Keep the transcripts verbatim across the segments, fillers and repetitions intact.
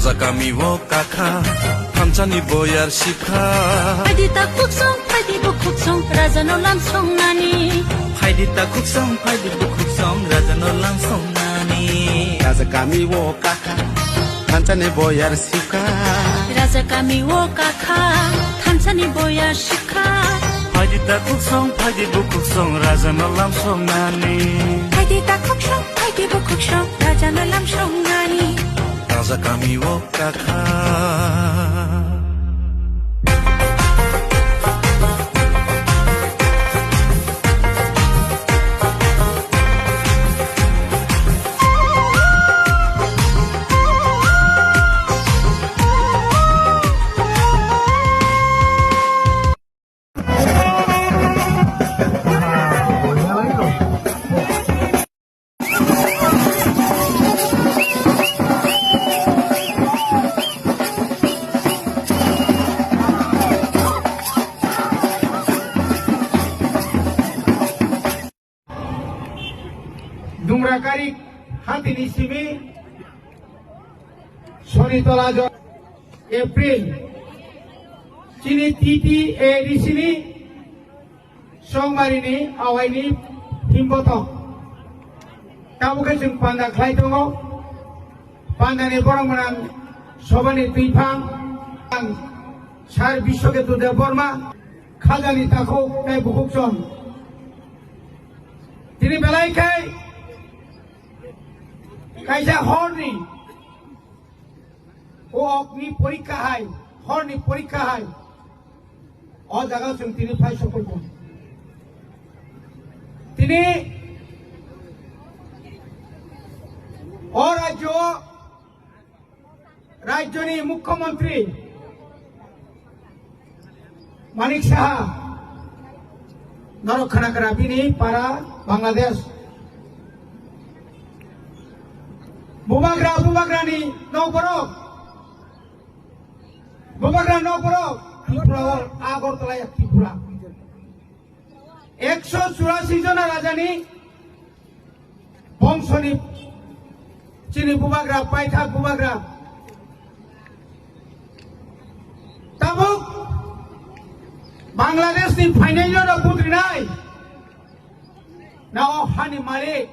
Raja kami o kakha, thansa ni boyar sikha. Phaidi ta khuksong, phaidi bukhuksong, raja no lam song nani. Phaidi ta khuksong, phaidi bukhuksong, raja no lam song nani. Raja kami o kakha, thansa ni boyar sikha. Raja kami o kakha, thansa ni boyar sikha. Phaidi ta khuksong, phaidi bukhuksong, raja no lam song nani. Phaidi ta khuksong, phaidi bukhuksong, raja no lam song nani. Raja kami o kakha. Dumrakari hatini simi Sonitola jo April chini T T A D C ni Songmari ni awai ni himbotok. Tabuk khe chwng panda khlai tongo. Panda ni borok mwnang sobani twiphang ang Sir Biswaketu Debbarma khajani takhuk tei bukhuk chwng. Tini belai khai kaisa horni o okni porikka hai, horni porikka hai. O jaga chwng tini phai sokoi tongo. Tini o rajyo Rajyoni Mukhyamantri Manik Saha, norok khna kra bini para Bangladesh. Bubagra, bubagrani nok borok, bubagra nok borok Tripura o Agartala ya Tripura. Ekso churasi jona rajani bongsoni chini bubagra, paithak bubagra. Tabuk Bangladesh ni phainai jora budrinai na o hani malik.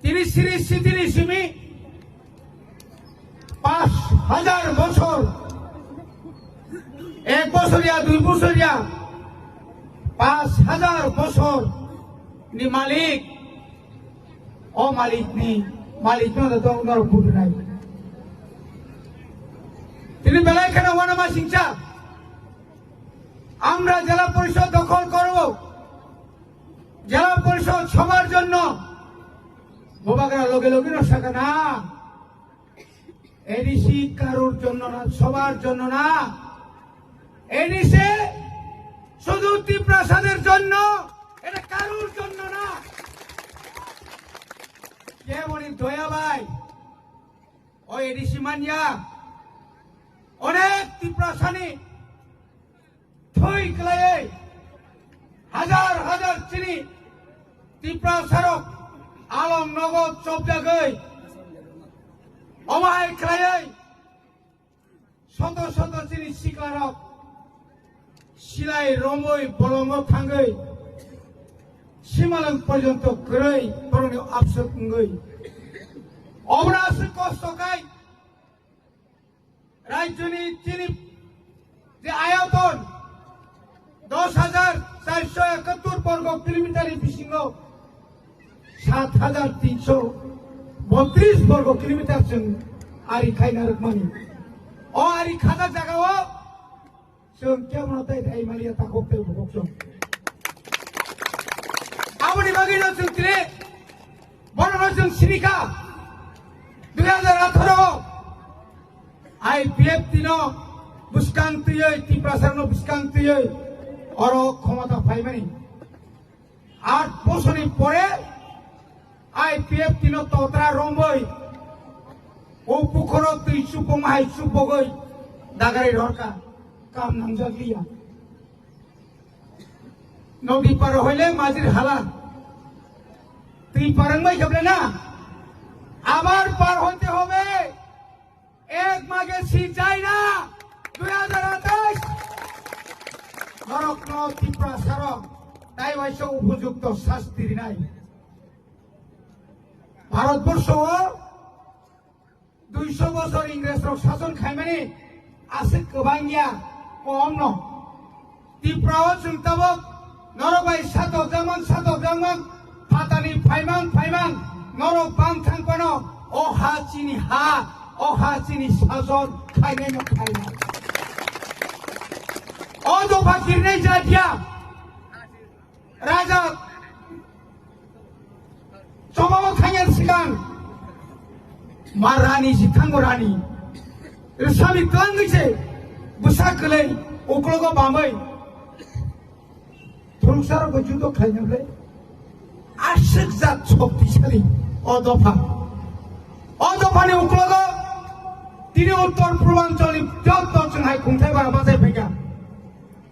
Tini siri sitini simi pas hajar bosor, ek bosor ya, dui bosor ya, pas hajar bosor ni malik, o malik ni malik no dong dor budrai. Tini belai kheno wana ma singcha, আমরা জেলা পরিষদ দখল করব। জেলা পরিষদ সবার জন্য। বুবাগ্রা লগে লগে রসাকা না। এডিসি কারোর জন্য না, সবার জন্য না। এডিসি শুধু তিপ্রাসাদের জন্য, এটা কারোর জন্য না। কেমন দয়া ভাই, ও এডিসি মানিয়া, অনেক তিপ্রাসানি thwi kwlaiwi hajar hajar chini Tiprasarok along nogo chopjagwi, omo hai khlaiwi soto soto chini siklarok silai romwi bolongo thangwi simalwng porjonto kwrwi borokni abswk wngwi obono aswk kosto khai Rajyoni chini je ayoton dos hajar charso ekattor borgo kilometer ni bisingo sat hajar tinso botris borgo kilometer chwng ari khaina rwkmani. O ari khajak jagao chwng kebono tai thai maliya takhuk tei bukhuk chwng. Aboni bagwino chwng tini borokno chwng sinikha dui hajar atharo o I P F T no bwskang twiwi, Tiprasarokno bwskang twiwi oro khomota phaimani. Aat bosorni pore I P F T no totra romwi o pukhoro twi chupung hai chupogwi dagarai rorkha, kam nangjak liya. Nodi paro hoile majir hala. Twi parang bai kable na. আবার পার হতে হবে। এক মাঘে শীত যায় না, দুই হাজার আঠাশ। নরক নরক ত্রিপুরা সারক, তাই হয়েছে উপযুক্ত শাস্তি নাই। ভারতবর্ষ দুইশো বছর ইংরেজরা শাসন খাইমানি আছে গোবাং গিয়া, কম ন। Tripura o chwng tabok norok bai satok jangmang, satok jangmang, phatani phaimang, phaimang, norok bang thang phano, o ha chini ha, o ha chini sajon khainai no khainai. O dopha kirnai jatiya, raja, chobao thangya sikang, ma rani si thango rani, sami twlangwi se, bwsa kwlai, uklogo bamwi. Thuruksa rok judo khlaina ble. Aswk jat shoktisali o dopha. O dophani uklogo tini uttor purbanchal ni jotto chwng hai khungthai ba bachai phaikha.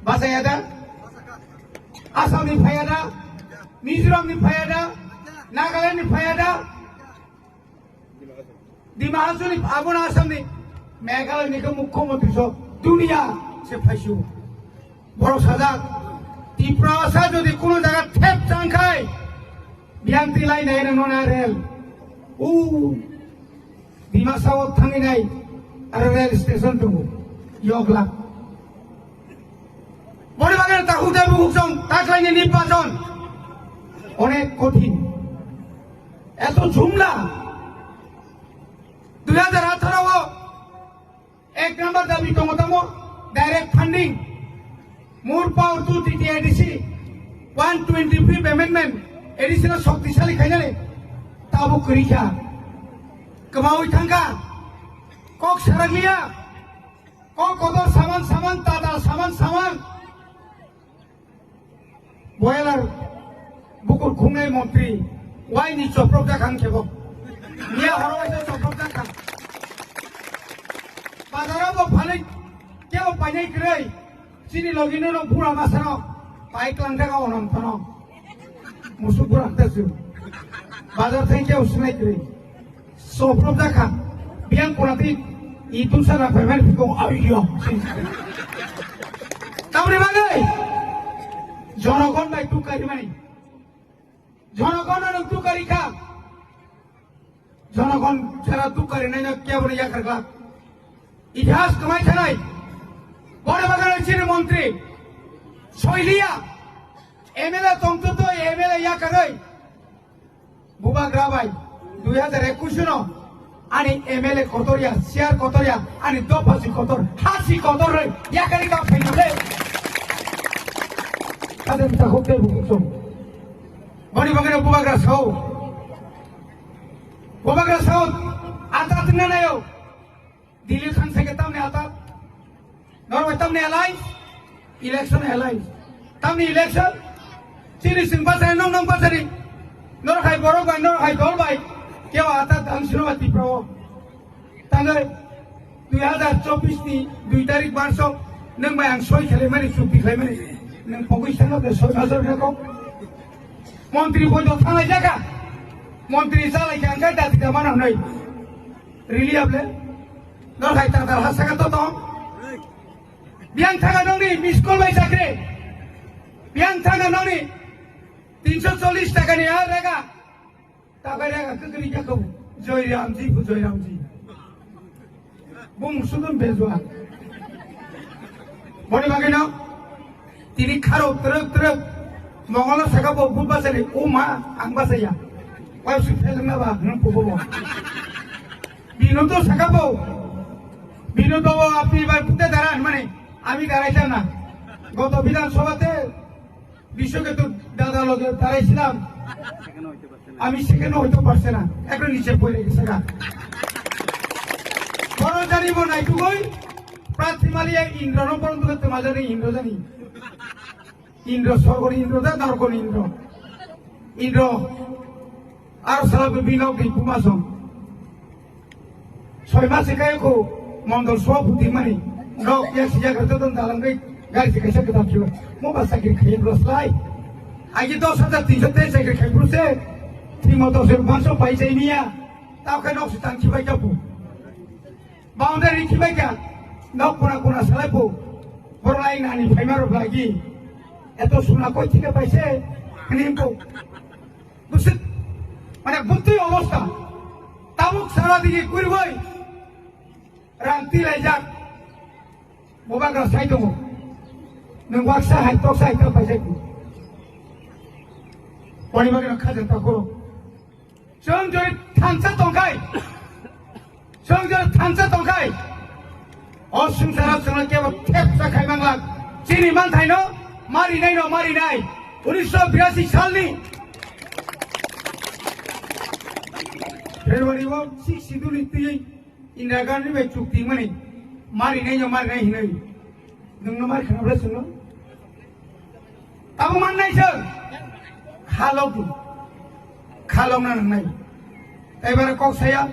Bachai ya da? Assam ni phaiya da? Mizoram ni phaiya da? Nagaland ni phaiya da? Dima Hasao ni, abono Assam ni, Meghalaya ni khe mukhyamantri so, duniya se phaisio. Borok sajak, Tiprasa jodi kuno jaga thep chang khai, biyang tilai nai rang nona rel. U, Dima Hasao thangwi nai, aro rel station tongo, yokla. Boni bagwi takhuk tei bukhuk song taklaini nirbachon onek kothin. Eto jhumla. Dui hajar atharo o ek number dabi tongo tamo direct funding. More power to T T A D C. One twenty fifth amendment. A D C no shoktisali khainani. Tabo kwrwi kha. Kwmawi thangkha. Kok sarakliya. Kok kotor saman saman, tata saman saman. Boiler bukur khungnai montri, wai ni choprok jakha ang kebo. Miya horo waisa choprok jakha. Bazaro bo phalwi kebo painai kwrwi. Chini logi no no bura masano. Pai klang jaga onong tono. Musuk bura ta su. Bazar thai kebo sunai kwrwi. Soprop jakha, biyang kurati, itu sana payment piko ayo. Tamni bagwi, jonogon bai tukari mani. Jonogon no tukari kha. Jonogon jara tukari nai no kya bani yakar kha. Itihas kamai thanai. Bore bagwi chini montri. Soiliya. M L A tongtwtwi M L A yakarwi. Bubagra bai, dui hajar ekush no ani M L A kotor ya, chair kotor ya, ani dopha si kotor, ha si kotor rwi, yakari ka phaina le. Kade bita hok dai bukuk song. Boni bagwi no Bubagra sao. Bubagra sao, ata tingna nayo. Delhi thang se ke tamni atat. Norok bai tamni alliance, election alliance. Tamni election, chini sing bachari, nong nong bachari. Norok hai borok bai, norok hai dol bai. Kebo atat dam sino ba Tripura o. Tangwi dui hajar chobbish ni dui tarik March o nwng bai ang soi khlai mani, chukti khlai mani. Nwng pogwi sano de soi bachar khe kok. Montri poi do thanglai jaka. Montri chalai khe ang khe dati da mana hwnwi. Rili able. Nor hai tang tang ha saka to tong. Biang thaga nongni miss call bai chakre. Biang thaga nongni tinsho chollish taka ni ar rega. Taka rega kekri jakau. Joy Ramji, bu Joy Ramji. Bung sudun bejua. Boni bagwi no. Tini kharo truk truk. Mongolo saka bo bu basari. Uma ang basaya. Wai su phelna ba. Nung pubo bo. Bino to saka bo. Bino to apni bar pute daran mane. Ami darai na. Goto Bidhan Sabhate. বিশ্বকে তো দাদা লগে দাঁড়াইছিলাম, আমি সেখানে হইতে পারছে না, এখন নিচে পড়ে গেছে গা। বড় জানিব নাই তুই প্রার্থী মালিয়া ইন্দ্র ন পর্যন্ত করতে মাঝে নেই ইন্দ্র জানি। ইন্দ্র স্বর্গর ইন্দ্র দা নরকর ইন্দ্র। ইন্দ্র আর সারা বিনক দি কুমাসন। Soi mas se kaya ko mondol so phuti mani. Nok yak si yak rata don dalam kai gari se kaisa kedap chulo. Mo ba sakri khai bro slai. Aji dos hajar tin sho te sakri khai bro se. Timo dos hajar panch sho pai jai niya. Tao khe nok se tang khibai kha pu. Boundary khibai kha. Nok kuna kuna salai pu. Borok lai nani phaima rok lagi. Eto suna koi thike paise. Hini pu. Busik. Mane butti obostha. Tabuk sara digi kurbai. Rang tilaijak. Bubagra sai tongo. Nwng waksa hai toksa hai tokbai sai tongo. Poriba gana khaja tako. Chwng jori thansa tongkhai. Chwng jori thansa tongkhai. O swngcharo chwngno kebo thepsa khai manglak. Chini manthaino marinai no marinai. Unisho birasi salni February o six schedule ni twi Indira Gandhi bai chukti mani marinai no marinai hinwi. Nwngno mar khna bwle chwngno. Tamo mannai se. Khalok. Khalok na nangnai. Tei bara kok saya.